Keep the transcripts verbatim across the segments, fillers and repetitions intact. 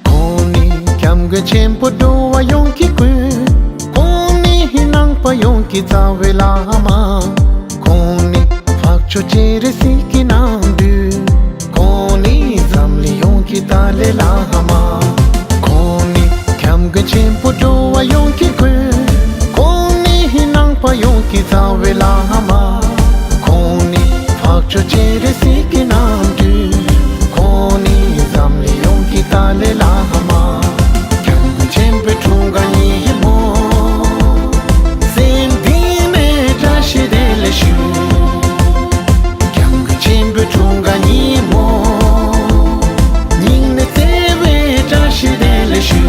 ཁོང་ནི་སྐྱབས་མགོན་ཆེན་པོ་འགྲོ་བ་ཡོངས་ཀྱི་མགོན། ཁོང་ནི་ནང་པ་ཡོངས་ཀྱི་རྩ་བའི་བླ་མ། ཁོང་ནི་འཕགས་མཆོག་སྤྱན་རས་གཟིགས་ཀྱི་རྣམ་སྤྲུལ། ཁོང་ནི་འཛམ་གླིང་ཡོངས་ཀྱི་ཏཱ་ལའི་བླ་མ། ཁོང་ནི་སྐྱབས་མགོན་ཆེན་པོ་འགྲོ་བ་ཡོངས་ཀྱི་མགོན། ཁོང་ནི་ནང་པ་ཡོངས་ཀྱི་རྩ་བའི་བླ་མ། ཁོང་ནི་འཕགས་མཆོག་སྤྱན་རས་གཟིགས་ཀྱི་རྣམ་སྤྲུལ། ཁོང་ནི་འཛམ་གླིང་ཡོངས་ཀྱི་ཏཱ་ལའི་བླ་མ། སྐྱབས་མགོན་ཆེན་པོའི་འཁྲུངས་སྐར་ཉིན་མོ། སེམས་གཏིང་ནས་བཀྲ་ཤིས་བདེ་ལེགས་ཞུ། སྐྱབས་མགོན་ཆེན་པོའི་འཁྲུངས་སྐར་ཉིན་མོ། སྙིང་ནས་བརྩེ་བའི་བཀྲ་ཤིས་བདེ་ལེགས་ཞུ།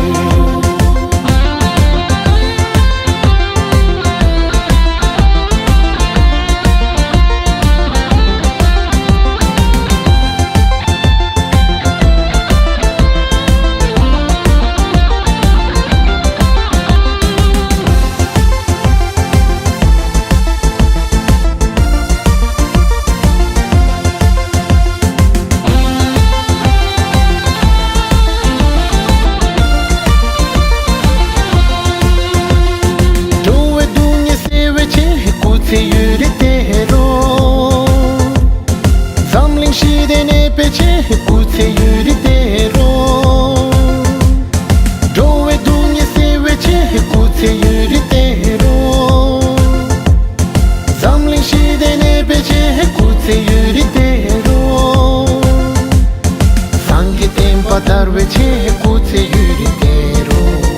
འགྲོ་བའི་སྡུག་བསྔལ་སེལ་བའི་ཆེད་སྐུ་ཚེ་ཡུན་རིང་བརྟན་རོགས། འཛམ་གླིང་ཞི་བདེ་གནས་པའི་ཆེད་སྐུ་ཚེ་ཡུན་རིང་བརྟན་རོགས། འགྲོ་བའི་སྡུག་བསྔལ་སེལ་བའི་ཆེད་སྐུ་ཚེ་ཡུན་རིང་བརྟན་རོགས། འཛམ་གླིང་ཞི་བདེ་གནས་པའི་ཆེད་སྐུ་ཚེ་ཡུན་རིང་བརྟན་རོགས། སངས་རྒྱས་བསྟན་པ་དར་བའི་ཆེད་སྐུ་ཚེ་ཡུན་རིང་བརྟན་རོགས།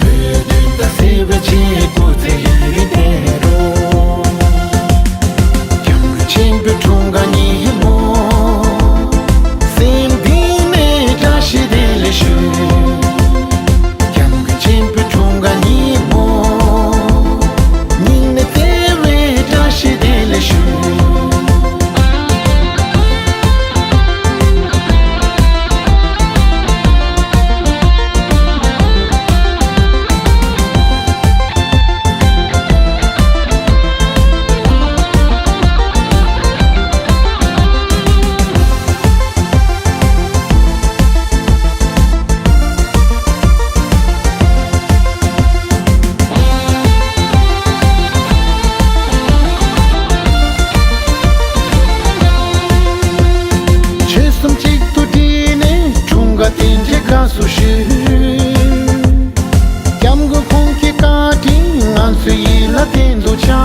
བོད་དོན་དག་སེལ་བའི་ཆེད་སྐུ་ཚེ་ཡུན་རིང་བརྟན་རོགས། སྐྱབས་མགོན་ཆེན་པོའི་འཁྲུངས་སྐར་ཉིན་མོ། སེམས་གཏིང་ནས་བཀྲ་ཤིས་བདེ་ལེགས་ཞུ། སྐྱབས་མགོན་ཆེན་པོའི་འཁྲུངས་སྐར་ཉིན་མོ། སྙིང་ནས་བརྩེ་བའི་བཀྲ་ཤིས་བདེ་ལེགས་ཞུ། ཆོལ་གསུམ་གཅིག་ཏུ་བསྒྲིལ་ནས་འཁྲུངས་སྐར་རྟེན་འབྲེལ་དགའ་སུ་ཞུ། སྐྱབས་མགོན་ཁོང་གི་བཀའ་དྲིན་ང་ཚོའི་ཡིད་ལ་བརྟན་དུ་འཆར།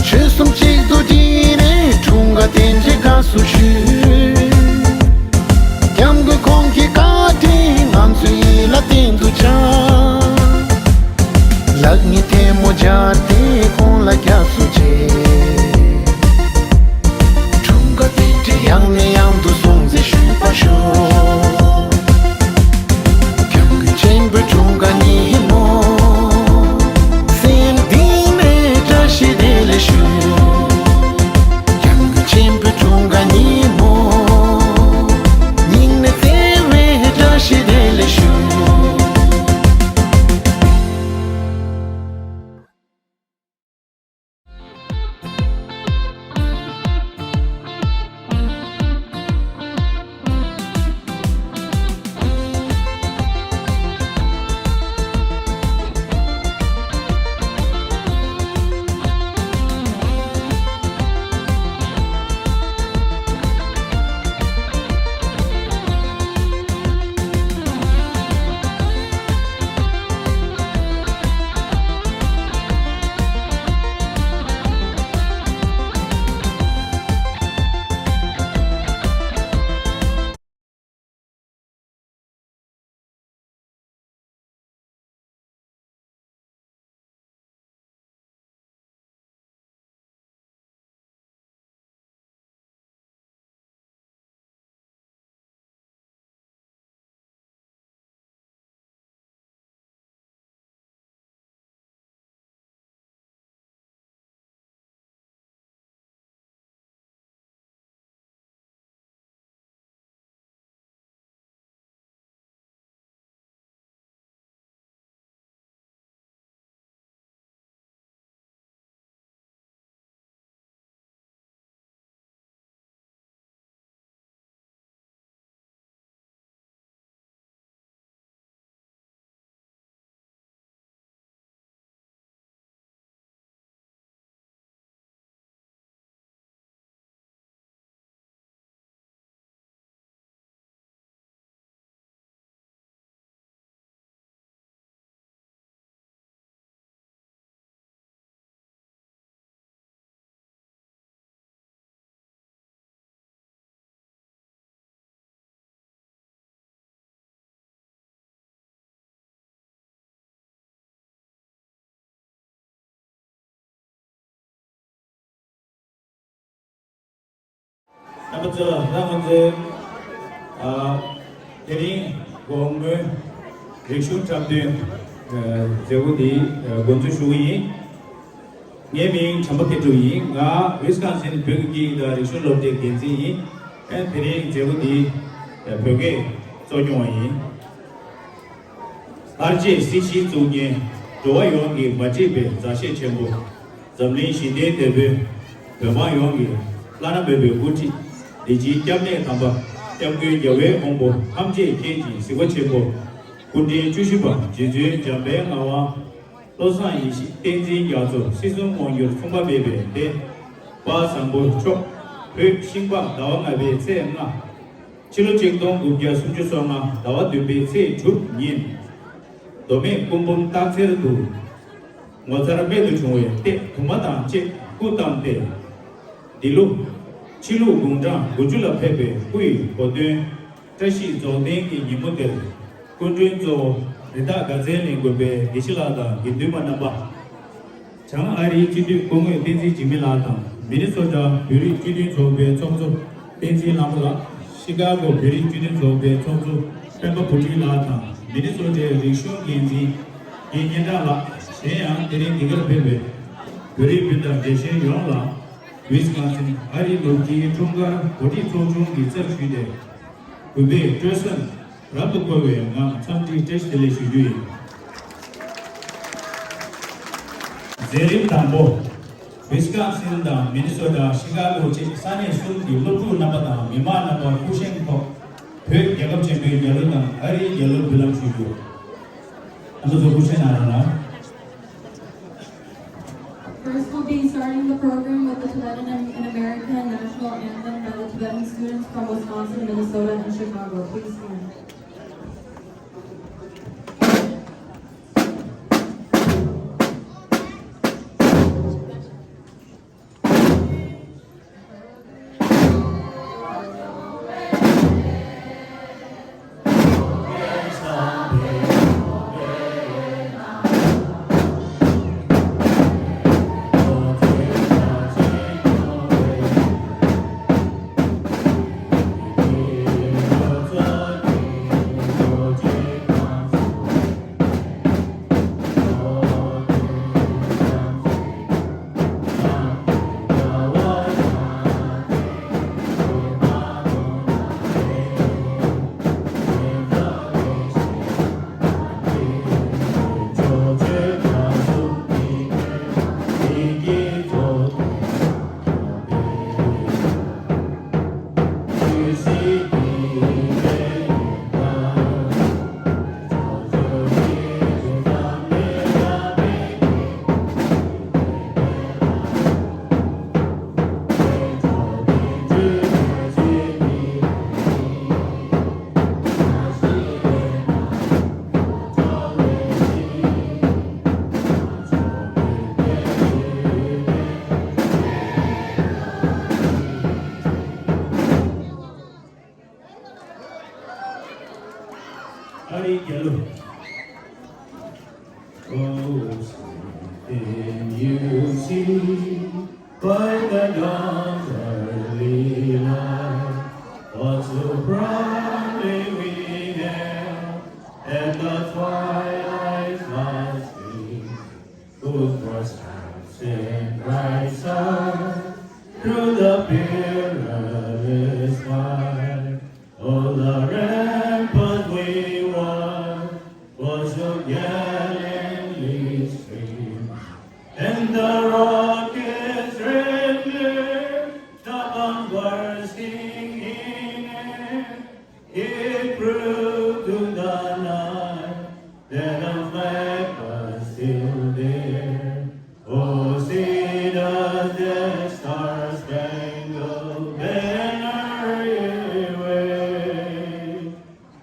ཆོལ་གསུམ་གཅིག་ཏུ་བསྒྲིལ་ནས་འཁྲུངས་སྐར་རྟེན་འབྲེལ་དགའ་སུ་ཞུ། སྐྱབས་མགོན་ཁོང་གི་བཀའ་དྲིན་ང་ཚོའི་ཡིད་ལ་བརྟན་དུ་འཆར། ལག་གཉིས་ཐལ་མོ་སྦྱར་ཏེ་ཁོང་ལ་སྐྱབས་སུ་མཆི། འཁྲུངས་སྐར་རྟེན་འབྲེལ་ཡང་ནས་ཡང་དུ་སྲུང་བརྩི་ཞུས་པར་ཤོག། རྣམ་པ་ཚོ་ལ་ང་ཚོའི་ཨ་དེ་རིང་དགོང་མོའི་རིག་གཞུང་འཁྲབ་སྟོན་ཨ་མཛད་སྒོ་འདི་ཨ་འགོ་འཛུགས་ཞུ་གི་ཡིན། ངའི་མིང་བྱམས་པ་མཁས་གྲུབ་ཡིན། ང་ཝི་སི་ཀོན་སིན་བོད་ཀྱི་སྐད་ཡིག་དང་རིག་གཞུང་སློབ་གྲྭའི་འགན་འཛིན་ཡིན། ཨ་དེ་རིང་མཛད་སྒོ་འདི་ཨ་བོད་སྐད་གཙོ་སྐྱོང་བ་ཡིན། ལྷར་བཅས་སྲིད་ཞིའི་གཙུག་རྒྱན། འགྲོ་བ་ཡོངས་ཀྱི་མ་བསྒྲིགས་པའི་མཛའ་བཤེས་ཆེན་པོ། འཛམ་གླིང་ཞི་བདེའི་དེད་དཔོན། བོད་འབངས་ཡོངས་ཀྱི་བླ་ན་མེད་པའི་དབུ་ཁྲིད། བདེ་སྐྱིད་སྐྱབས་གནས་དམ་པ། སྐྱབས་མགོན་རྒྱལ་བའི་དབང་པོ་ཐམས་ཅད་མཁྱེན་ཅིང་གཟིགས་པ་ཆེན་པོ། སྐུ་ཕྲེང་བཅུ་བཞི་པ་རྗེ་བཙུན་འཇམ་དཔལ་ངག་དབང་། བློ་བཟང་ཡེ་ཤེས་བསྟན་འཛིན་རྒྱ་མཚོ་སྲིད་གསུམ་དབང་སྒྱུར་མཚུངས་པ་མེད་པའི་གདན། དཔལ་བཟང་པོ་མཆོག་བོད་ཤིང་ཕག་ཟླ་བ་ལྔ་པའི་ཚེས་ལྔ། ཕྱི་ལོ་ཆིག་སྟོང་དགུ་བརྒྱ་སུམ་ཅུ་སོ་ལྔ་ཟླ་བ་བདུན་པའི་ཚེས་དྲུག་ཉིན། མདོ་སྨད་སྐུ་འབུམ་སྟག་འཚེར་དུ། ངོ་མཚར་རྨད་དུ་བྱུང་བའི་ལྟས་དུ་མ་དང་བཅས་སྐུ་བལྟམས་ཏེ། འདི་ལོ། ཕྱི་ལུགས་དགུང་གྲངས་དགུ་བཅུ་ལ་ཕེབས་པའི་སྐུ་ཡི་གོ་སྟོན། བཀྲ་ཤིས་རྫོགས་ལྡན་གྱི་ཉིན་མོ་དེར། སྐུ་མགྲོན་གཙོ་བོ་རི་དྭགས་དགའ་ཚལ་གླིང་དགོན་པའི་དགེ་བཤེས་ལགས་དང་དགེ་འདུན་པ་རྣམ་པ། བྱང་ཨ་རིའི་སྤྱི་འཐུས་སྐུ་ངོ་བསྟན་འཛིན་འཇིགས་མེད་ལགས་དང་། མི་ནི་སོ་ཊ་བོད་རིགས་སྤྱི་མཐུན་ཚོགས་པའི་ཚོགས་གཙོ་བསྟན་འཛིན་ལྷ་མོ་ལགས། ཤི་ཀ་གོ་བོད་རིགས་སྤྱི་མཐུན་ཚོགས་པའི་ཚོགས་གཙོ་སྤེན་པ་བུ་ཁྲིད་ལགས་དང་། མི་ནི་སོ་ཊའི་རིག་གཞུང་འགན་འཛིན་རྒན་སྙན་གྲགས་ལགས། གཞན་ཡང་དེ་རིང་འདི་གར་ཕེབས་པའི་བོད་རིགས་སྤུན་ཟླ་འགྲེལ་བཤད་ཡོངས་ལ། ཝི་སི་ཀོན་སིན་ཨ་རིའི་ནུབ་ཀྱི་འཁྲུངས་སྐར་གོ་སྒྲིག་ཚོགས་ཆུང་གི་རྩར་ཞུས་ཏེ། གུས་པས་སྤྲོ་སེམས་རབ་ཏུ་འཁོལ་བའི་ངང་འཚམས་འདྲི་བཀྲ་ཤིས་བདེ་ལེགས་ཞུ་རྒྱུ་ཡིན། མཛད་རིམ་དང་པོ། ཝི་སི་ཀོན་སིན་དང་མི་ནི་སོ་ཊ། ཤི་ཀ་གོ་བཅས་ས་གནས་གསུམ་གྱི་སློབ་ཕྲུག་རྣམ་པ་དང་མི་མང་རྣམ་པ་སྐུ་བཞེངས་ཐོག་བོད་རྒྱལ་ཁབ་ཆེན་པོའི་རྒྱལ་གླུ་དང་ཨ་རིའི་རྒྱལ་གླུ་འབུལ་ལམ་ཞུ་རྒྱུ། ཨ་ནུ་ཚོ་སྐུ་བཞེངས་གནང་རོགས་གནང་། First, we'll be starting the program with the Tibetan and American national anthem by the Tibetan students from Wisconsin, Minnesota, and Chicago. Please stand. ཨ་རིའི་རྒྱལ་གླུ། Oh, can you see by the dawn's early light, what so proudly we hailed at the twilight's last gleam, whose first triumphant bright star through the perilous fight, o'er the rampart we won, was so gallantly streamed, and the rocket's red glare, the bomb bursting in air, it proved to the night that our flag was still there. Oh, see the Death Star Spangled Banner it wave.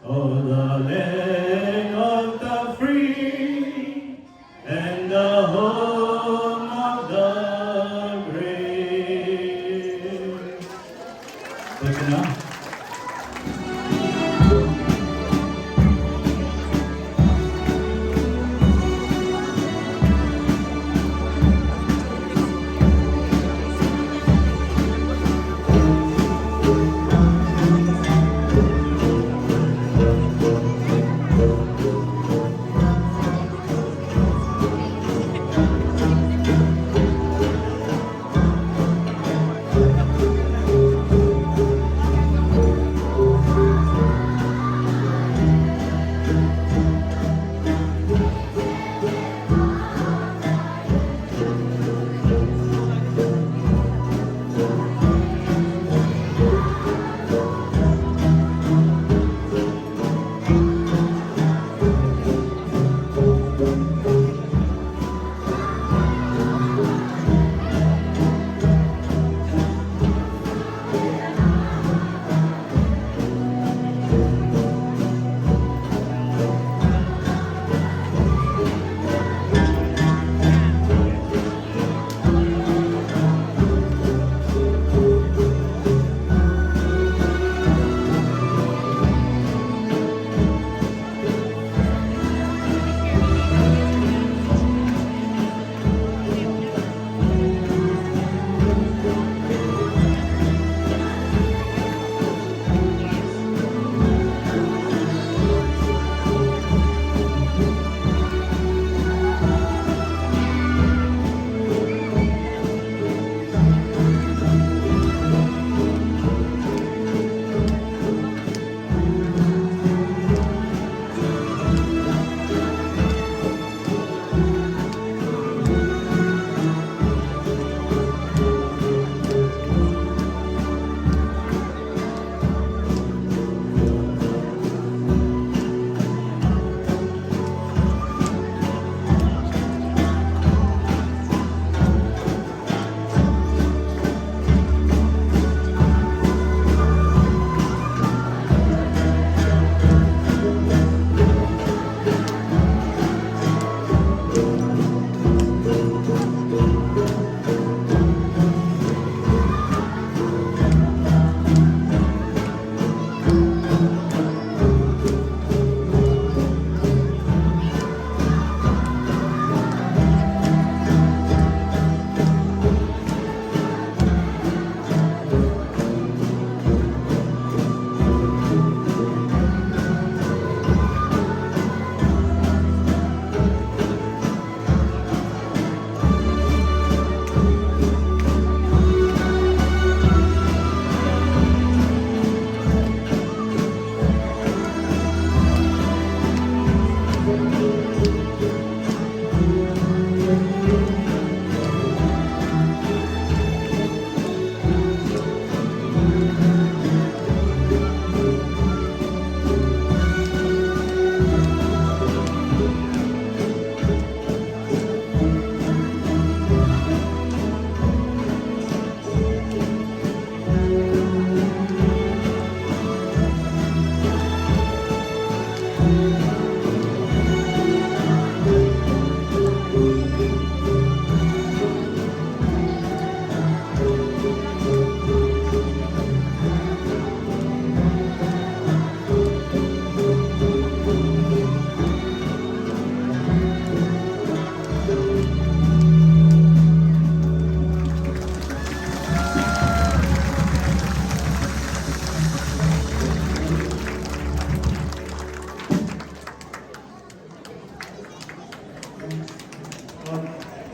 Oh, the land of the free and the home of the brave.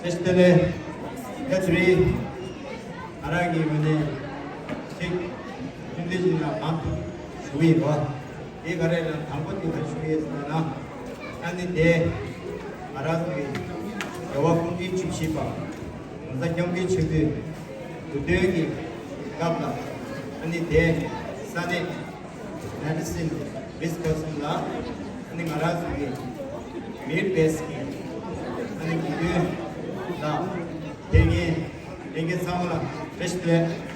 བཀྲ་ཤིས་བདེ་ལེགས། ད་དེ་རིང་ང་རང་གི་ངོས་ནས་ཅིག་ཐུགས་འདུན་ཞིག་ལ་མང་དུ་ཞུ་གི་ཡིན་རོ། དེ་ག་རེ་ལ་དང་པོ་དེ་ག་ཞུ་གི་ཡིན་ཟེར་ན། ཨ་ནི་དེ་ང་རང་ཚོའི་རྒྱལ་བ་སྐུ་ཕྲེང་བཅུ་བཞི་པ་༸གོང་ས་༸སྐྱབས་མགོན་ཆེན་པོའི་དགུང་སྟོན་གྱི་སྐབས་ལ། ཨ་ནི་དེ་ས་གནས་Madison Wisconsin ལ་ཨ་ནི་ང་རང་ཚོ་གི་Midwest གི་ཨ་ནི་དགེ་འདུན་དང་དེ་ངའི་ལས་འགན་ཚང་མ་ལ་བཀྲ་ཤིས་བདེ་ལེགས།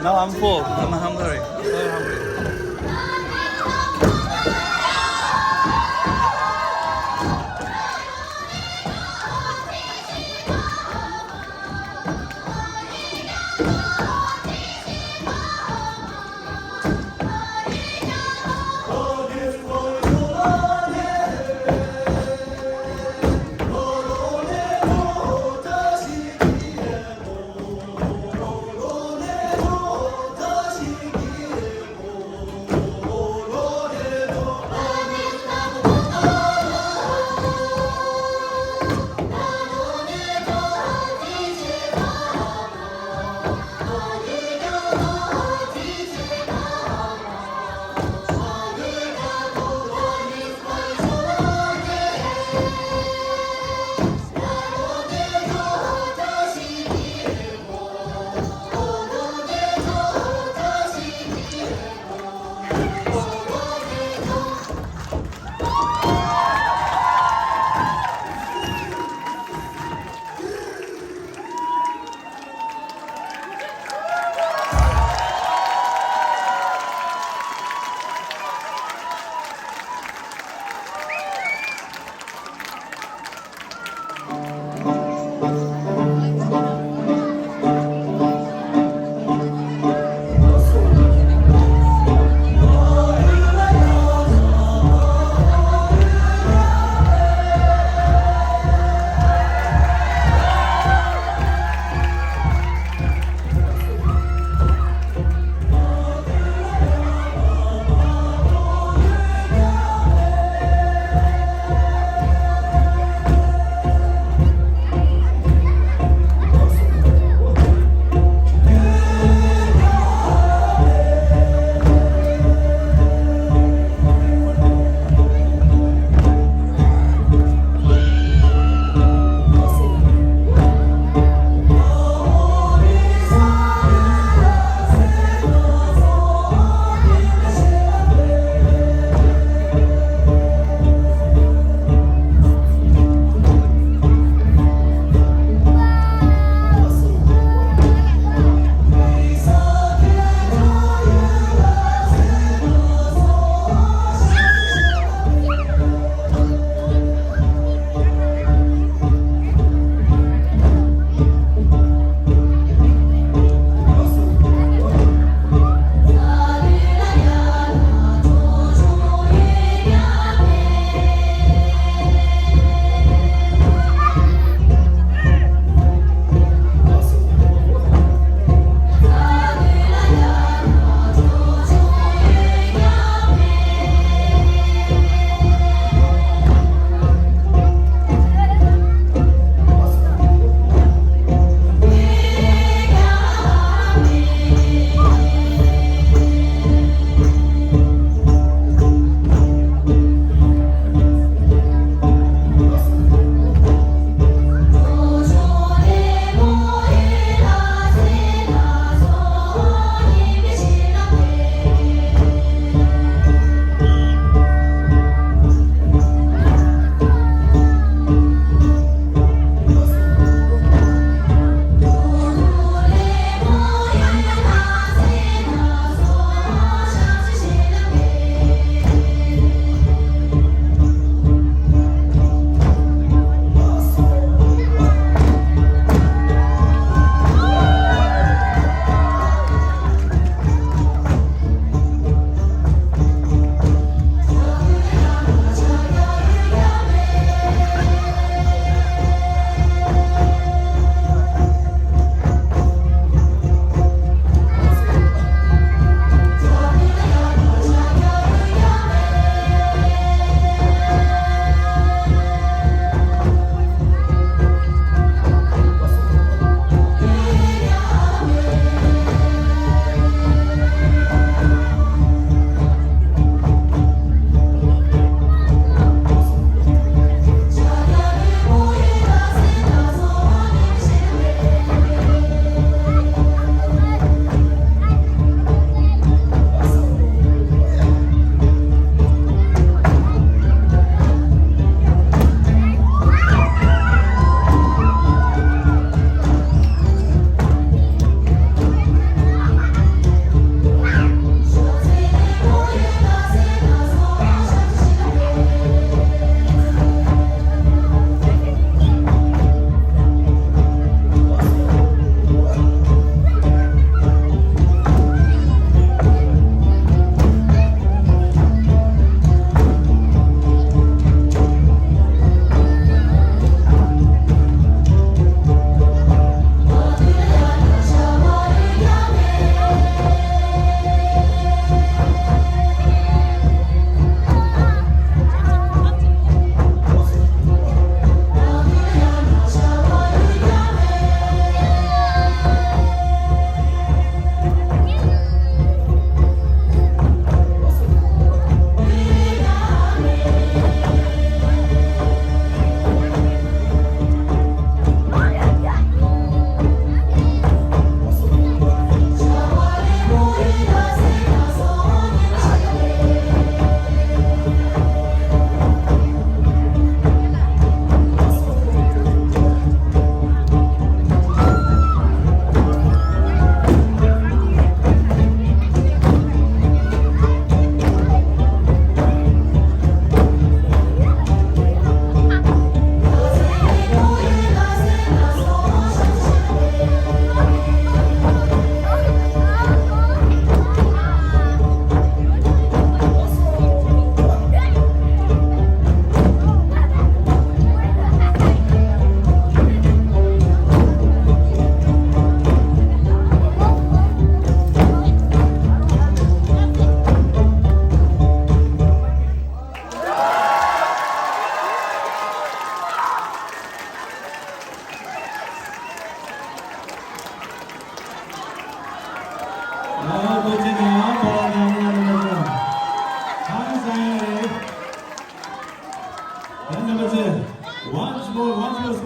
Now I'm full. I'm hungry. So hungry.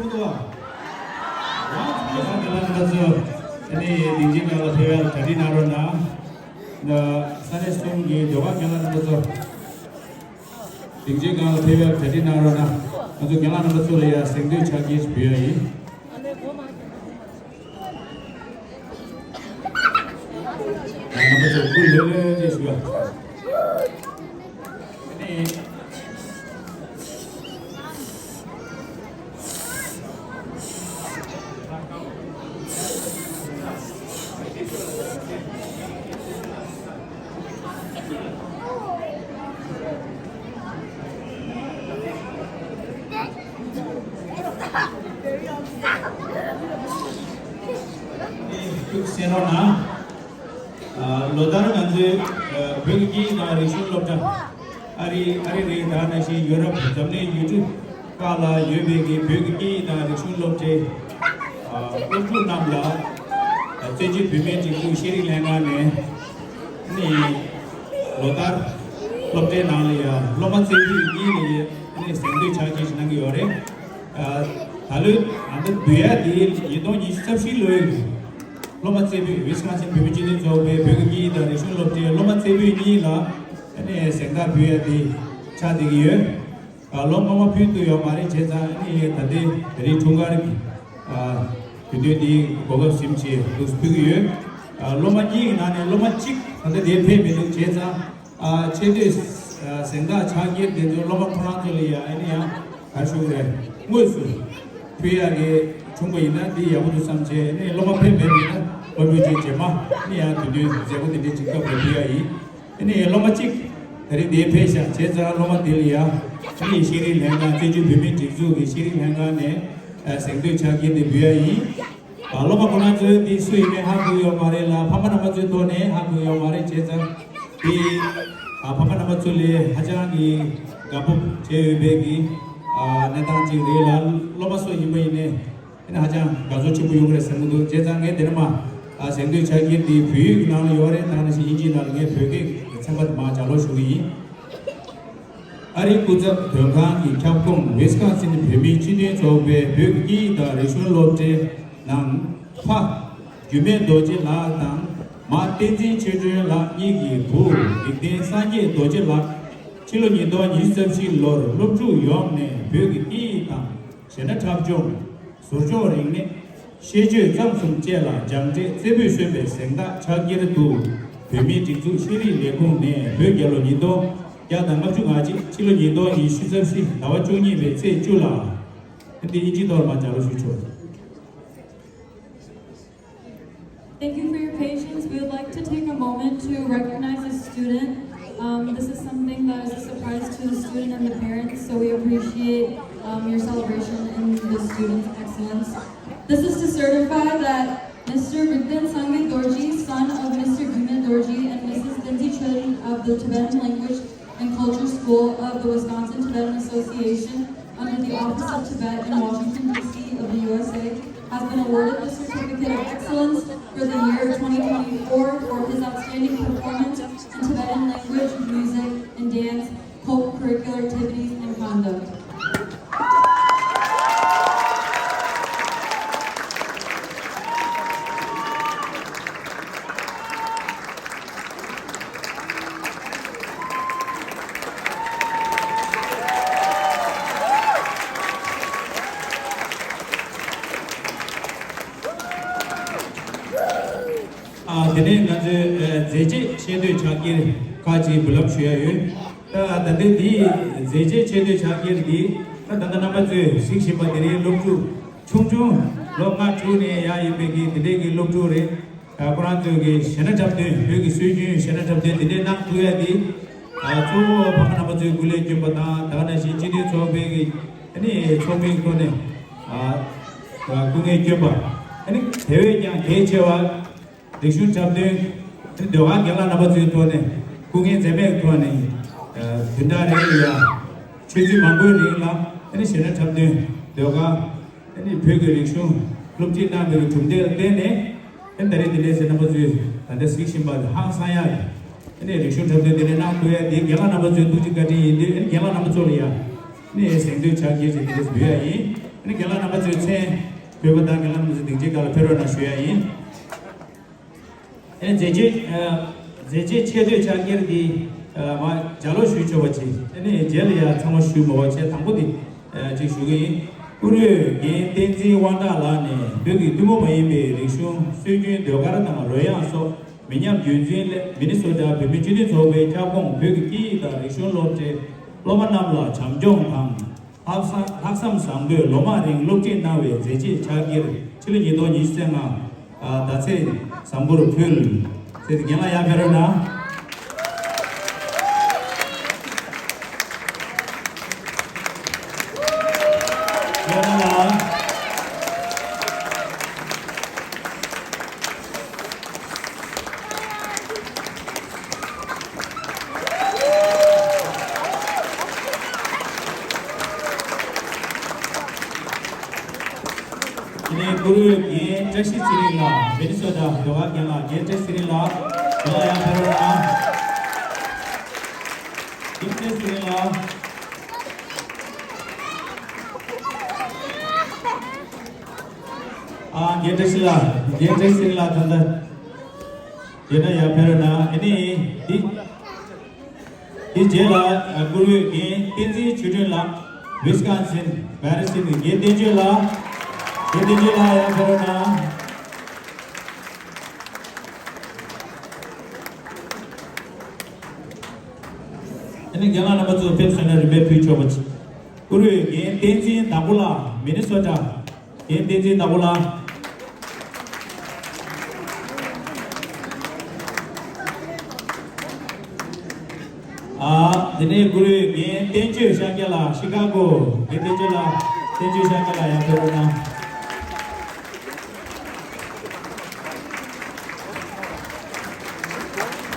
ལ། ཡང་ཁྱེད་རང་རྣམ་པ་ཚོ་ཨ་ནི་སྡིངས་ཆའི་སྒང་ལ་ཕེབས་ཡག་གྲ་སྒྲིག་གནང་རོགས་གནང་། ད་ས་གནས་གསུམ་གྱི་ཟློས་གར་རྒན་ལགས་རྣམ་པ་ཚོ་སྡིངས་ཆའི་སྒང་ལ་ཕེབས་ཡག་གྲ་སྒྲིག་གནང་རོགས་གནང་། ང་ཚོ་རྒན་ལགས་རྣམ་པ་ཚོ་ལ་ཡང་གཟེངས་བསྟོད་ཕྱག་འཁྱེར་ཞིག་ཕུལ་ཡག་ཡིན། རྣམ་པ་ཚོ་སྐུ་ལྷོད་ལྷོད་ཅིག་ཞུ་བ། ཐུགས་གསན་རོགས་གནང་། ཨ། ལོ་ལྟར་ང་ཚོའི་ཨ་བོད་ཀྱི་སྐད་ཡིག་དང་རིག་གཞུང་སློབ་གྲྭ། ཨ་རི་ཨ་རི་རེད། ད་ནང་བཞིན་ཡུ་རོབ། འཛམ་གླིང་ཡུལ་གྲུ་ཁག་ལ་ཡོད་པའི་གི་བོད་ཀྱི་སྐད་ཡིག་དང་རིག་གཞུང་སློབ་གྲྭའི་ཨ་སློབ་ཕྲུག་རྣམས་ལ་ཨ་བཙན་བྱོལ་བོད་མིའི་སྒྲིག་འཛུགས་ཤེས་རིག་ལྷན་ཁང་ནས་ནི་ལོ་ལྟར་སློབ་གྲྭའི་ནང་ལ་ཡང་སློབ་མ་རྩེ་ཕུད་གཉིས་ལ་ཡང་ནི་གཟེངས་བསྟོད་ཕྱག་འཁྱེར་ཞིག་གནང་གི་ཡོད་རེད། ཨ་ད་ལོའི་ང་ཚོ་འབུལ་ཡག་དེ་ཉིས་སྟོང་ཉི་ཤུ་རྩ་བཞི་ལོའི་སློབ་མ་རྩེ་ཕུད། ཝིས་ཀོན་སིན་བོད་མིའི་སྤྱི་མཐུན་ཚོགས་པའི་བོད་ཀྱི་སྐད་ཡིག་དང་རིག་གཞུང་སློབ་གྲྭའི་སློབ་མ་རྩེ་ཕུད་གཉིས་ལ་ཨ་ནི་གཟེངས་རྟགས་ཕུལ་ཡག་དེ་ཆགས་བསྡད་ཀྱི་ཡོད། ཨ་སློབ་མ་མ་ཕུལ་ཐུབ་ཡོད་མ་རེད། བྱས་ཙང་ཨ་ནི་ད་ལྟའི་ད་རིང་འཁྲུངས་སྐར་གྱི་ཨ་དུས་སྟོན་འདིའི་གོ་སྐབས་ཟིན་བྱས་འདུག་ཕུལ་གྱི་ཡོད། ཨ་སློབ་མ་གཉིས་ཀྱི་ནང་ནས་སློབ་མ་གཅིག་ད་ལྟ་འདིར་ཕེབས་མི་འདུག་བྱས་ཙང་། ཨ་ཆེ་བསྟོད་ཨ་གཟེངས་རྟགས་ཕྱག་འཁྱེར་དེ་ཚོ་སློབ་མ་ཁོ་རང་ཚོ་ལ་ཡང་ཨ་ནི་ཡང་ག་རེ་ཞུ་དགོས་རེད། དངོས་སུ་ཕུལ་ཡག་གི་བྱུང་བ་ཡིན་ན་འདི་ཡག་པོ་འདུག་བསམ་བྱས། ཨ་ནི་སློབ་མ་ཕེབས་མེད་པ་ཡིན་ན་སློབ་ཕྲུག་ཅིག་རྗེས་མ་ཨ་ནི་ཡང་དུས་སྟོན་མཛད་སྒོ་དེ་འདྲའི་ཅིག་སྐབས་རེ་ཕུལ་ཡག་ཡིན། ཨ་ནི་སློབ་མ་གཅིག་ད་རིང་འདིར་ཕེབས་ཤག་བྱས་ཙང་སློབ་མ་དེ་ལ་ཡང་ཨ་ནི་ཤེས་རིག་ལྷན་ཁང་། བཙན་བྱོལ་བོད་མིའི་སྒྲིག་འཛུགས་ཀྱི་ཤེས་རིག་ལྷན་ཁང་ནས་ཨ་གཟེངས་བསྟོད་ཕྱག་འཁྱེར་དེ་འབུལ་ཡག་ཡིན། ཨ་སློབ་མ་ཁོ་རང་ཚོས་འདི་སུ་ཡིན་མིན་ཧ་གོ་ཡོད་མ་རེད་ལ། ཕ་མ་རྣམ་པ་ཚོའི་ཐོག་ནས་ཧ་གོ་ཡོད་མ་རེད། བྱས་ཙང་འདི་ཨ་ཕ་མ་རྣམ་པ་ཚོ་ལས་ཧ་ཅང་གི་དགའ་སྤོབས་བྱས་ཡོད་པའི་གི་ཨ་གནས་སྟངས་ཅིག་རེད་ལ། སློབ་མ་སུ་ཡིན་པ་ཡིན་ནའི་ཨ་ནི་ཧ་ཅང་དགའ་ཚོར་ཆེན་པོ་ཡོང་གི་རེད་བསམ་གྱི་འདུག་བྱས་ཙང་ངས་འདི་ནས་མར་ཨ་གཟེངས་བསྟོད་ཕྱག་འཁྱེར་འདི་བོད་ཡིག་གི་ནང་ལ་ཡོད་རེད། ད་ནང་བཞིན་དབྱིན་ཇིའི་ནང་ལ་ངས་བོད་སྐད་ཀྱི་ཚན་པ་དེ་མར་ལྗགས་ཀློག་ཞུ་གི་ཡིན། ཨ་རིའི་སྐུ་ཚབ་དོན་ཁང་གི་ཁྱབ་ཁོངས་ཝིས་ཀོན་སིན་བོད་མིའི་སྤྱི་མཐུན་ཚོགས་པའི་བོད་ཀྱི་སྐད་ཡིག་དང་རིག་གཞུང་སློབ་གྲྭའི་ནང་ཕ་རྒྱུད་སྨད་རྡོ་རྗེ་ལགས་དང་མ་བསྟན་འཛིན་ཆོས་སྒྲོན་ལགས་གཉིས་ཀྱི་བུ་འཇིག་རྟེན་སངས་རྒྱས་རྡོ་རྗེ་ལགས་ཕྱི་ལོ་ཉིས་སྟོང་ཉི་ཤུ་རྩ་བཞི་ལོར་སློབ་ཕྲུག་ཡོངས་ནས་བོད་ཀྱི་སྐད་ཡིག་དང་གཞས་སྣ་འཁྲབ་སྦྱོང་། ཟུར་སྦྱོང་རིག་གནས། ཤེས་བཅོས་རྩོམ་གསུམ་བཅས་ལ་སྦྱངས་འབྲས་རྩེ་ཕུད་སོན་པའི་གཟེངས་རྟགས་ཕྱག་འཁྱེར་དུ། བོད་མིའི་སྒྲིག་འཛུགས་ཤེས་རིག་ལས་ཁུངས་ནས་བོད་རྒྱལ་ལོ་ཉིས་སྟོང་བརྒྱ་དང་ལྔ་བཅུ་ང་གཅིག་ཕྱི་ལོ་ཉིས་སྟོང་ཉི་ཤུ་རྩ་བཞི་ཟླ་བ་བཅུ་གཉིས་པའི་ཚེས་བཅུ་ལ། འདི་དབྱིན་ཇིའི་ཐོག་ལ་མར་ལྗགས་ཀློག་ཞུས་ཆོག Thank you for your patience. We would like to take a moment to recognize a student. Um, this is something that is a surprise to the student and the parents, so we appreciate um, your celebration in the student's excellence. This is to certify that Mister Bigden Sangye Dorji, son of Mister Gyume Dorji and Missus Lindsay Chun of the Tibetan Language and Culture School of the Wisconsin Tibetan Association under the Office of Tibet in Washington, D C of the U S A, has been awarded the Certificate of Excellence for the year twenty twenty-four for his outstanding performance in Tibetan language, music, and dance, co-curricular activities, and conduct. ཨ། དེ་ནས་ང་ཚོའི་ཨ་མཛད་རྗེས་ཆེ་བསྟོད་ཕྱག་འཁྱེར་ཁག་ཅིག་འབུལ་ལམ་ཞུ་ཡ་ཡོད། ད་ད་ལྟའི་འདིའི་མཛད་རྗེས་ཆེ་བསྟོད་ཕྱག་འཁྱེར་འདི་ད་ད་ལྟ་རྣམ་པ་ཚོས་གཟིགས་བཞིན་པ་དེ་རིང་སློབ་ཕྲུག་ཆུང་ཆུང་ལོ་ལྔ་དྲུག་ནས་ཡར་ཡོད་པའི་གི་དེ་འདྲའི་གི་སློབ་ཕྲུག་རེད། ཨ། ཁོ་རང་ཚོའི་གི་གཞས་སྣ་འཁྲབ་སྟོན། བོད་ཀྱི་སྲོལ་རྒྱུན་གཞས་སྣ་འཁྲབ་སྟོན་དེ་འདྲའི་གནང་ཐུབ་ཡ་དེ། ཨ། གཙོ་བོ་ཕ་མ་རྣམ་པ་ཚོའི་སྐུ་ལས་བསྐྱོན་པ་དང་། ད་ག་ནང་བཞིན་སྤྱི་མཐུན་ཚོགས་པའི་གི་ཨ་ནི་ཚོགས་མིའི་ཐོག་ནས་ཨ་སྐུ་ངལ་བསྐྱོན་པ། ཨ་ནི་དེ་བས་ཀྱང་གལ་ཆེ་བ་རིག་གཞུང་འཁྲབ་སྟོན། ཨ་ནི་ཟློས་གར་རྒན་ལགས་རྣམ་པ་ཚོའི་ཐོག་ནས་སྐུ་ངལ་འཛེམས་མེད་ཐོག་ནས་ཨ་བདུན་ཕྲག་རེ་ལ་ཡ་ཆུ་ཚོད་མང་པོའི་རིང་ལ་ཨ་ནི་གཞས་སྣ་འཁྲབ་སྟོན། ཟློས་གར། ཨ་ནི་བོད་ཀྱི་རིག་གཞུང་སློབ་ཁྲིད་གནང་བའི་གྲུབ་འབྲས་ལ་བརྟེན་ནས། ཨ་ནི་ད་རེས་འདི་འདྲའི་ཟེར་རྣམ་པ་ཚོས་ད་ལྟ་གཟིགས་བཞིན་པ་ཧང་སང་ཡག་གི་ཨ་ནི་རིག་གཞུང་འཁྲབ་སྟོན་འདི་འདྲ་གནང་ཐུབ་ཡ་དེ་རྒན་ལགས་རྣམ་པ་ཚོའི་ཐུགས་རྗེ་བཀའ་དྲིན་ཡིན་དུས། ཨ་ནི་རྒན་ལགས་རྣམ་པ་ཚོ་ལ་ཡ་ཨ་ནི་གཟེངས་བསྟོད་ཕྱག་འཁྱེར་ཞིག་འདི་འདྲ་འབུལ་ཡ་ཡིན། རྒན་ལགས་རྣམ་པ་ཚོའི་མཚན་བོད་པ་དང་རྒན་ལགས་རྣམ་ཚོའི་སྡིངས་ཆའི་སྒང་ལ་ཕེབས་རོགས་གནང་ཞུ་ཡ་ཡིན། ཨེ་མཛད་རྗེས་ཨ་མཛད་རྗེས་ཆེ་བསྟོད་ཕྱག་འཁྱེར་འདི་ཨ་མར་ལྗགས་ཀློག་ཞུས་ཆོག་པ་བྱེད། ཨ་ནི་རྗེས་ལ་ཡང་ཚང་མ་ཞུ་མ་བ་བྱས། དང་པོ་འདི་ཨ་ཅིག་ཞུ་གི་ཡིན། བཀུར་འོས་རྒན་བསྟན་འཛིན་དབང་གྲགས་ལགས་ནས་བོད་ཀྱི་ཐུན་མོང་མ་ཡིན་པའི་རིག་གཞུང་སྲོལ་རྒྱུན་ཟློས་གར་དང་རོལ་དབྱངས་སོགས་མི་ཉམས་རྒྱུན་འཛིན་སླད་མི་ནི་སོ་ཊ་བོད་མིའི་སྤྱི་མཐུན་ཚོགས་པའི་ཁྱབ་ཁོངས་བོད་ཀྱི་སྐད་ཡིག་དང་རིག་གཞུང་སློབ་གྲྭའི་སློབ་མ་རྣམས་ལ་བྱམས་སྐྱོང་དང་། ལྷག་བསམ་ལྷག་བསམ་བཟང་པོས་ལོ་མང་རིང་སློབ་ཁྲིད་གནང་བའི་མཛད་རྗེས་ཕྱག་འཁྱེར་ཕྱི་ལོ་ཉིས་སྟོང་ཉི་ཤུ་རྩ་ལྔ་ཟླ་ཚེས་བཟང་པོར་ཕུལ། ཟེར་ཏེ་རྒན་ལགས་ཡར་ཕེབས་རོགས་གནང་། ཡར་ལ། དེ་ནས་བཀུར་འོས་རྒན་བཀྲ་ཤིས་ཚེ་རིང་ལགས། མི་ནི་སོ་ཊ་ཟློས་གར་རྒན་ལགས། རྒན་བཀྲ་ཤིས་ཚེ་རིང་ལགས། རྒན་ལགས་ཡར་ཕེབས་རོགས་གནང་། རྒན་བཀྲ་ཤིས་ཚེ་རིང་ལགས། ཨ་རྒན་བཀྲ་ཤིས་ལགས། རྒན་བཀྲ་ཤིས་ཚེ་རིང་ལགས། ད་ལྟ་རྒན་ལགས་ཡར་ཕེབས་རོགས་གནང་། ཨ་ནི་འདི། དེ་རྗེས་ལ་བཀུར་འོས་རྒན་བསྟན་འཛིན་ཆོས་སྒྲོན་ལགས། ཝི་སི་ཀོན་སིན་མེ་ཌི་སིན་གྱི་རྒན་བསྟན་ཆོས་ལགས། རྒན་བསྟན་ཆོས་ལགས་ཡར་ཕེབས་རོགས་གནང་། དེ་ནས་རྒན་ལགས་རྣམ་པ་ཚོ་ཕེབས་སོང་ན་རིམ་པས་ཕུལ་ཆོག་པ་བྱེད། བཀུར་འོས་རྒན་བསྟན་འཛིན་བདག་པོ་ལགས། མི་ནི་སོ་ཊ། རྒན་བསྟན་འཛིན་བདག་པོ་ལགས། ཨ། དེ་ནས་བཀུར་འོས་རྒན་བསྟན་ཆོས་ཤཱཀྱ་ལགས། ཤི་ཀ་གོ། རྒན་བསྟན་ཆོས་ལགས། བསྟན་ཆོས་ཤཱཀྱ་ལགས་ཡར་ཕེབས་རོགས་གནང་།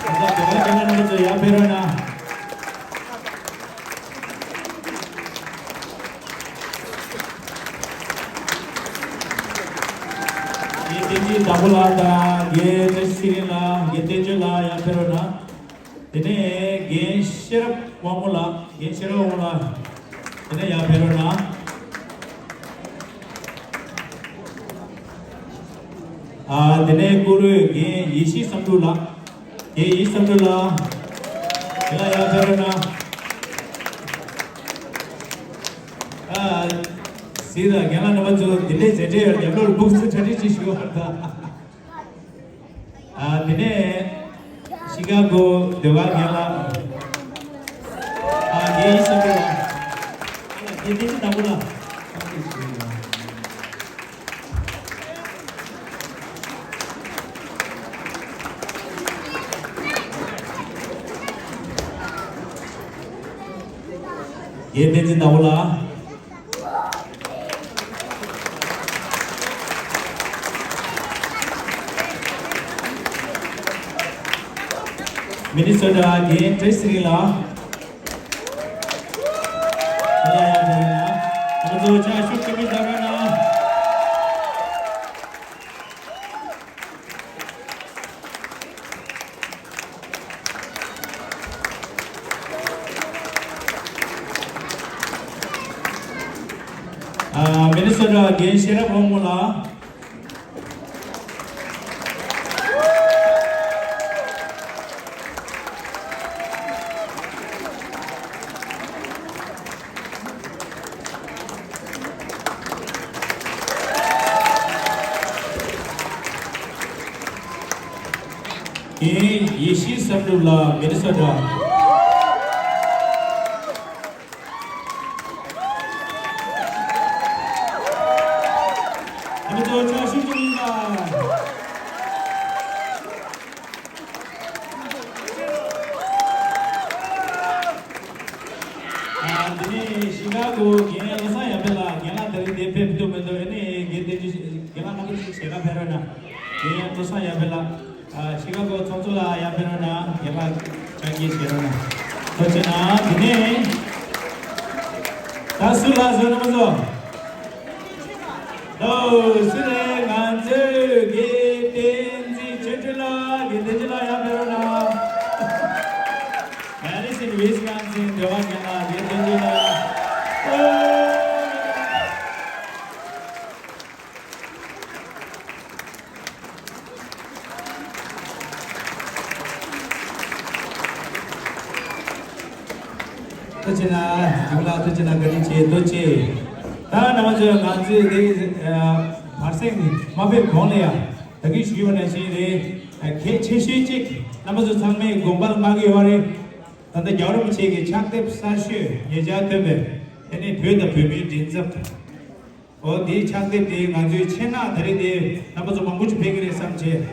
ད་ལྟ་དེ་ག་རྒན་ལགས་རྣམ་པ་ཚོ་ཡར་ཕེབས་རོགས་གནང་། རྒན་བསྟན་འཛིན་བདག་པོ་ལགས་དང་རྒན་བཀྲ་ཤིས་ཚེ་རིང་ལགས། རྒན་བསྟན་ཆོས་ལགས་ཡར་ཕེབས་རོགས་གནང་། དེ་ནས་རྒན་ཤེས་རབ་དབང་མོ་ལགས། རྒན་ཤེས་རབ་དབང་མོ་ལགས། དེ་ནས་ཡར་ཕེབས་རོགས་གནང་། ཨ། དེ་ནས་བཀུར་འོས་རྒན་ཡེ་ཤེས་བསམ་གྲུབ་ལགས། རྒན་ཡེ་ཤེས་བསམ་གྲུབ་ལགས། དེ་ལ་ཡར་ཕེབས་རོགས་གནང་། ཨ། གཟིགས་དང་། རྒན་ལགས་རྣམ་པ་ཚོ་འདི་འདྲའི་མཛད་བྲེལ་ཡོད་རྒྱབ་ལོགས་ལ་སྦུག་ཚུགས་གྲ་སྒྲིག་ཅིག་ཞུ་བ་དང་། ཨ། དེ་ནས་ཤི་ཀ་གོ་ཟློས་གར་རྒན་ལགས། ཨ། རྒན་ཡེ་ཤེས་བསམ་གྲུབ་ལགས། རྒན་བསྟན་འཛིན་བདག་པོ་ལགས། རྒན་བསྟན་འཛིན་བདག་པོ་ལགས། མི་ནི་སོ་ཊ་རྒན་བཀྲ་ཤིས་ཚེ་རིང་ལགས། ང་ཚོ་ཕྱག་ཤུགས་ཆེན་པོས་བརྒྱབ་རོགས་གནང་། ཨ། མི་ནི་སོ་ཊ་རྒན་ཤེས་རབ་དབང་མོ་ལགས། རྒན་ཡེ་ཤེས་བསམ་གྲུབ་ལགས། མི་ནི་སོ་ཊ། ང་ཚོ་ཕྱག་ཤུགས་ཆེན་པོ་གནང་། ཨ། འདི་ནས་ཤི་ཀ་གོ་རྒན་བློ་བཟང་ཡར་འཕེལ་ལགས། རྒན་ལགས་ད་རིང་འདིར་ཕེབས་ཐུབ་མི་འདུག་ཨ་ནི་རྒན་བསྟན་འཛིན་རྒན་ལགས་རྣམ་པ་ཚོ་ཞལ་ཁ་ཕེབས་རོགས་གནང་། རྒན་བློ་བཟང་ཡར་འཕེལ་ལགས། ཨ། ཤི་ཀ་གོ་ཚོགས་གཙོ་ལགས་ཡར་ཕེབས་རོགས་གནང་། རྒན་ལགས་ཕྱག་འཁྱེར་བཞེས་རོགས་གནང་། ཐུགས་རྗེ་གནང་། དེ་ནས་ད་སུ་ལ་བཟོ་ན་མ་བཟོ། ལོ་སི་རེ་ང་ཚོའི་རྒན་བསྟན་འཛིན་ཆོས་སྒྲོན་ལགས། རྒན་བསྟན་འཛིན་ལགས་ཡར་ཕེབས་རོགས་གནང་། མེ་ཌི་སིན་ཝི་སི་ཀོན་སིན་ཟློས་གར་རྒན་ལགས། རྒན་བསྟན་འཛིན་ལགས། ཆེ་ན་འཇུ་ལགས་ཐུགས་རྗེ་གནང་། བཀའ་དྲིན་ཆེ། ཐུགས་རྗེ་ཆེ། ད་རྣམ་པ་ཚོས་ང་ཚོས་དེ་བར་གསེང་མ་ཕེབས་གོང་ལ་ཡང་ད་གིན་ཞུས་པ་ནང་བཞིན་རེད། གལ་ཆེ་ཤོས་གཅིག་རྣམ་པ་ཚོ་ཚང་མས་དགོངས་པ་ལ་མངའ་གི་ཡོད་རེད། ད་ལྟ་རྒྱལ་བ་རིན་པོ་ཆེ་གི་ཕྱག་དེབ་གསར་ཤོས་ཉེ་ཆར་ཐོན་པའི་ཨ་ནི་བོད་དང་བོད་མིའི་མགྲིན་ཚབ། འོ་དེའི་ཕྱག་དེབ་དེ་ང་ཚོའི་ཆེད་མངགས་ད་རེས་དེ་རྣམ་པ་ཚོ་མང་པོ་ཅིག་ཕེབས་ཀྱི་རེད་བསམ་བྱས།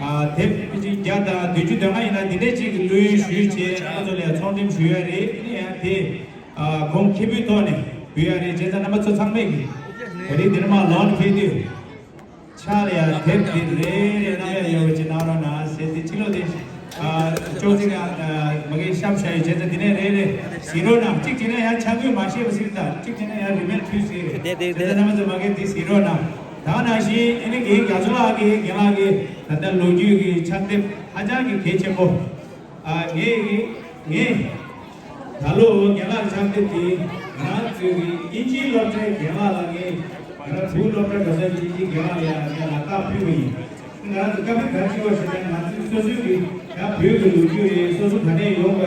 ཨ་དེབ་ཅིག་བརྒྱ་དང་བདུན་ཅུ་དོན་ལྔ་ཡིན་ན་འདི་འདྲས་ཅིག་གི་བླུ་ཡོན་ཞུས་བྱས་རྣམ་པ་ཚོ་ལ་ཡང་ཚོང་འགྲེམས་ཞུ་ཡ་རེད། ཨ་ནི་ཡང་དེ་ཨ་གོང་ཁེ་པོའི་ཐོག་ནས་འབུལ་ཡ་རེད། བྱས་ཙང་རྣམ་པ་ཚོ་ཚང་མས་ཀྱི་ད་རེས་འདི་ནས་མར་ལོག་ནས་ཕེབས་དུས། ཕྱག་ལ་ཡ་དེབ་འདི་རེ་རེ་གནང་ཡ་ཡོད་པ་ཅིག་གནང་རོགས་གནང་ཟེར་ཏེ་ཕྱི་ལོགས་དེ་ཨ་ཅོག་ཙེ་ག་ཨ་མ་གི་ཤམ་ཤ་ཡོད། བྱས་ཙང་འདི་ནས་རེ་རེ་གཟིགས་རོགས་གནང་། གཅིག་བྱས་ན་ཡང་ཕྱག་དངུལ་མ་ཤེས་པ་ཟིག་དང་། གཅིག་བྱས་ན་ཡང་རིན་མེད་ཕུལ་ཟིག་རེད། དེ་དེ་བྱས་ཙང་རྣམ་པ་ཚོ་མ་གི་འདི་གཟིགས་རོགས་གནང་། ད་ག་ནང་བཞིན་ཨ་ནི་རྒན་རྒྱ་མཚོ་ལགས་ཀྱིས་རྒན་ལགས་ཀྱིས་ད་ལྟ་ལོ་རྒྱུས་ཀྱི་ཕྱག་དེབ་ཧ་ཅང་གི་གལ་ཆེན་པོ། ཨ་ངས་ངས་ད་ལོ་རྒན་ལགས་ཕྱག་དེབ་དེ་ང་རང་ཚོའི་གི་དབྱིན་ཇིའི་སློབ་གྲྭའི་རྒན་ལགས་ལ་ངས་ང་རང་ཕྲུ་གུ་སློབ་གྲྭ་འགྲོ་ས་ཀྱི་དབྱིན་ཇིའི་རྒན་ལགས་ལ་ཡང་ངས་ལག་རྟགས་ཕུལ་བ་ཡིན། ང་རང་ཚོ་བཀའ་མོལ་ག་རེ་བྱེད་པ་ཞེས་ན། ང་ཚོའི་སོ་སོའི་གི་ཡང་བོད་ཀྱི་ལོ་རྒྱུས་རེད། སོ་སོ་ག་ནས་ཡོང་བ་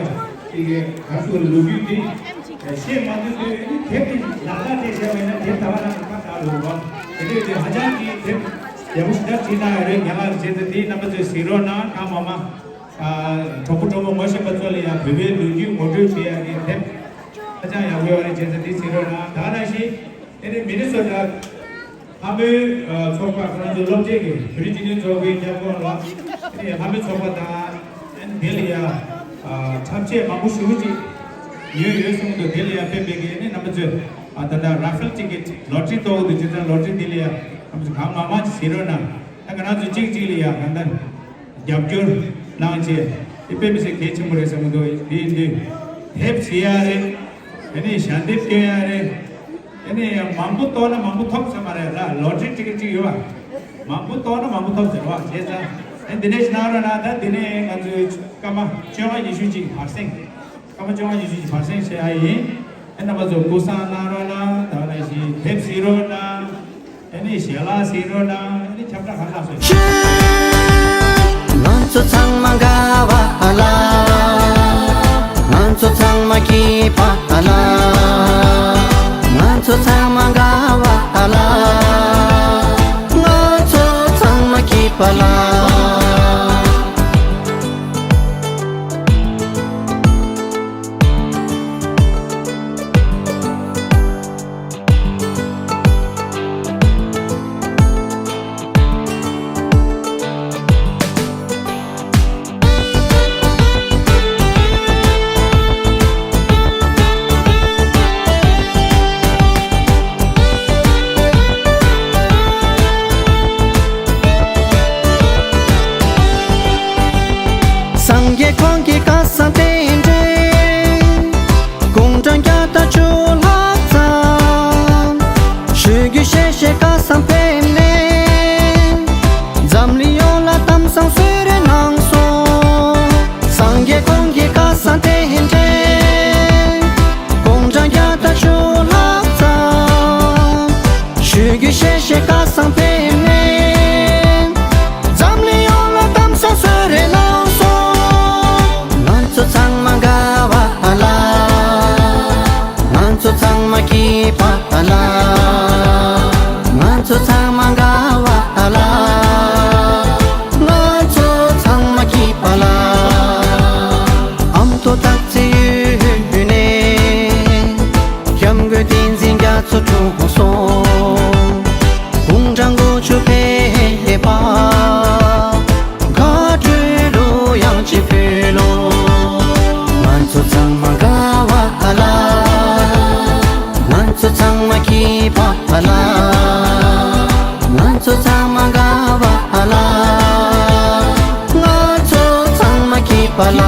ཅིག་གི་ག་ཚོད་ལོ་རྒྱུས་དེ་ཤེས་མ་ཐུབ་དུས་ཨ་ནི་དེབ་དེ་ལག་རྟགས་དེ་བྱས་པ་ཡིན་ན་དེབ་ད་བར་ནང་ཁ་བཏགས་འདུག་བ། དེ་དུས་དེ་ཧ་ཅང་གི་དེབ་ཡག་པོ་ཞེ་དྲག་བྲིས་གནང་ཡོད་རེད། རྒན་ལགས་བྱས་ཙང་དེ་རྣམ་པ་ཚོས་གཟིགས་རོགས་གནང་། གང་མང་མང་། ཨ་གྲོགས་པོ་གྲོགས་མོ་ངོ་ཤེས་པ་ཚོ་ལ་ཡང་བོད་པའི་ལོ་རྒྱུས་ངོ་སྤྲོད་བྱེད་ཡག་གི་དེབ་ཧ་ཅང་ཡག་པོ་ཡོད་རེད། བྱས་ཙང་དེ་གཟིགས་རོགས་གནང་། ད་ག་ནང་བཞིན་ཨ་ནི་མི་ནི་སོ་ཊ་ལྷ་མོའི་ཨ་ཚོགས་པ། ཁོ་རང་ཚོ་སློབ་གྲྭའི་གི་བོད་རིགས་སྤྱི་མཐུན་ཚོགས་པའི་སྐྱབས་མགོན་ལགས། ཨ་ནི་ལྷ་མོའི་ཚོགས་པ་དང་ཨ་ནི་དེ་ལ་ཡང་ཨ་འཁྲབ་ཆས་མང་པོ་ཞེ་པོ་ཅིག་ཉོས་ཡོད་གསུངས་འདུག་དེ་ལ་ཡང་ཕེབས་པའི་གི་ཨ་ནི་རྣམ་པ་ཚོས་ཨ་ད་ལྟ་ར་ཧྥེལ་ཊི་ཀེ་ཊི་ལོ་ཊ་རི་གཏོང་གི་འདུག་བྱས་ཙང་ལོ་ཊ་རི་འདི་ལ་ཡང་རྣམ་པ་ཚོ་གང་མང་མང་ཅིག་གཟིགས་རོགས་གནང་། ད་ང་རང་ཚོ་གཅིག་གཅིག་ལ་ཡང་གང་ལྟར་རྒྱབ་སྐྱོར་གནང་བྱས། དེ་དཔེ་མི་སྲིད་གལ་ཆེན་པོ་རེད་བསམ་གྱི་འདུག་དེ་ཡིན་དུས་དེབ་བྲིས་ཡག་རེད། དེ་ནས་ཞལ་འདེབས་སྐྱོན་ཡག་རེད། དེ་ནས་ཡང་མང་པོ་གཏོང་ན་མང་པོ་ཐོབ་ས་མ་རེད་ལ། ལོ་ཊ་རི་ཊི་ཀེ་ཊི་གཅིག་ཡོད་པ། མང་པོ་གཏོང་ན་མང་པོ་ཐོབ་ཟེར་བ། བྱས་ཙང་ཨེ་འདི་འདྲས་ཞིག་གནང་རོགས་གནང་། ད་འདི་ནས་ང་ཚོའི་སྐར་མ་བཅོ་ལྔ་ཉི་ཤུ་ཅིག་བར་གསེང་། སྐར་མ་བཅོ་ལྔ་ཉི་ཤུ་ཅིག་བར་གསེང་བྱེད་ཡག་ཡིན། ཨེ་རྣམ་པ་ཚོ་སྐུ་གཟུགས་གནང་རོགས་གནང་། ད་ག་ནང་བཞིན་དེབ་གཟིགས་རོགས་གནང་། ཨེ་ནི་ཞལ་ལག་གཟིགས་རོགས་གནང་། ཨེ་ནི་ཁྱབ་བསྒྲགས་གང་ལགས་སོ། ང་ཚོ་ཚང་མ་དགའ་བ་ལ། ང་ཚོ་ཚང་མ་སྐྱིད་པ་ལ། ང་ཚོ་ཚང་མ་དགའ་བ་ལ། ང་ཚོ་ཚང་མ་སྐྱིད་པ་ལ། སངས་རྒྱས་ཁོང་གི་བཀའ་གསུང་རྟེན་འབྲེལ། དགུང་གྲངས་བརྒྱ་དང་བཅུ་ལྷག་ཙམ། ཞུ་རྒྱུ་བཤད་བཤད་བཀའ་གསུང་ཕེབས་ནས། འཛམ་གླིང་ཡོངས་ལ་གཏམ་བཟང་གསོལ་རས་གནང་སོང་། སངས་རྒྱས་ཁོང་གི་བཀའ་གསུང་རྟེན་འབྲེལ། དགུང་གྲངས་བརྒྱ་དང་བཅུ་ལྷག་ཙམ། ཞུ་རྒྱུ་བཤད་བཤད་བཀའ་གསུང་ཕེབས་ནས། འཛམ་གླིང་ཡོངས་ལ་གཏམ་བཟང་གསོལ་རས་གནང་སོང་། ང་ཚོ་ཚང་མ་དགའ་བ་ལ། ང་ཚོ་ཚང་མ་སྐྱིད་པ་ལ། ང་ཚོ་ཚང་མ་དགའ་བ་ལ། ང་ཚོ་ཚང་མ་སྐྱིད་པ་ལ། ཨ་མདོ་སྟག་རྩེ་ཡུལ་ནས། སྐྱབས་མགོན་བསྟན་འཛིན་རྒྱ་མཚོ་འཁྲུངས་སོང་། དགུང་གྲངས་དགུ་བཅུ་ཕེབས་པ། དགའ་སྤྲོའི་གླུ་དབྱངས་ཅིག་ཕུལ་ལོ། ང་ཚོ་ཚང་མ་དགའ་བ་ལ། ང་ཚོ་ཚང་མ་སྐྱིད་པ་ལ། ང་ཚོ་ཚང་མ་དགའ་བ་ལ། ང་ཚོ་ཚང་མ་སྐྱིད་པ་ལ།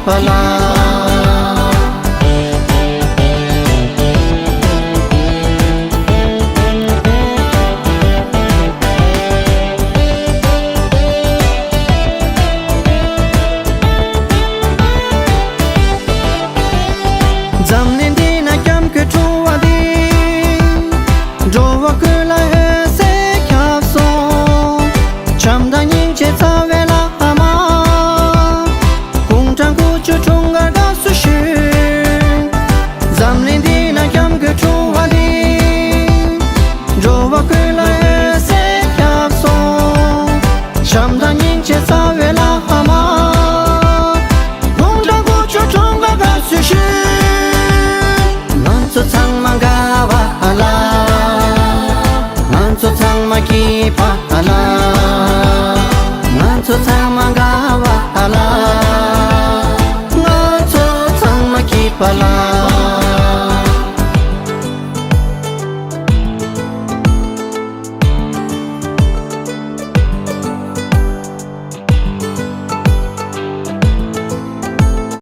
པ་ལ། འཛམ་གླིང་འདི་ན་སྐྱབས་མགོན་འཁྲུངས་པ་འདི། འགྲོ་བ་ཀུན་ལ་འོད་ཟེར་ཁྱབ་སོང་། བྱམས་དང་སྙིང་རྗེ་རྩ་བའི་བླ་མ། དགུང་གྲངས་དགུ་བཅུ་འཁྲུངས་སྐར་དགའ་བསུ་ཞུ། འཛམ་གླིང་འདི་ན་སྐྱབས་མགོན་འཁྲུངས་པ་འདི། འགྲོ་བ་ཀུན་ལ་འོད་ཟེར་ཁྱབ་སོང་། བྱམས་དང་སྙིང་རྗེ་རྩ་བའི་བླ་མ། དགུང་གྲངས་དགུ་བཅུ་འཁྲུངས་སྐར་དགའ་བསུ་ཞུ། ང་ཚོ་ཚང་མ་དགའ་བ་ལ། ང་ཚོ་ཚང་མ་སྐྱིད་པ་ལ། ང་ཚོ་ཚང་མ་དགའ་བ་ལ། ང་ཚོ་ཚང་མ་སྐྱིད་པ་ལ།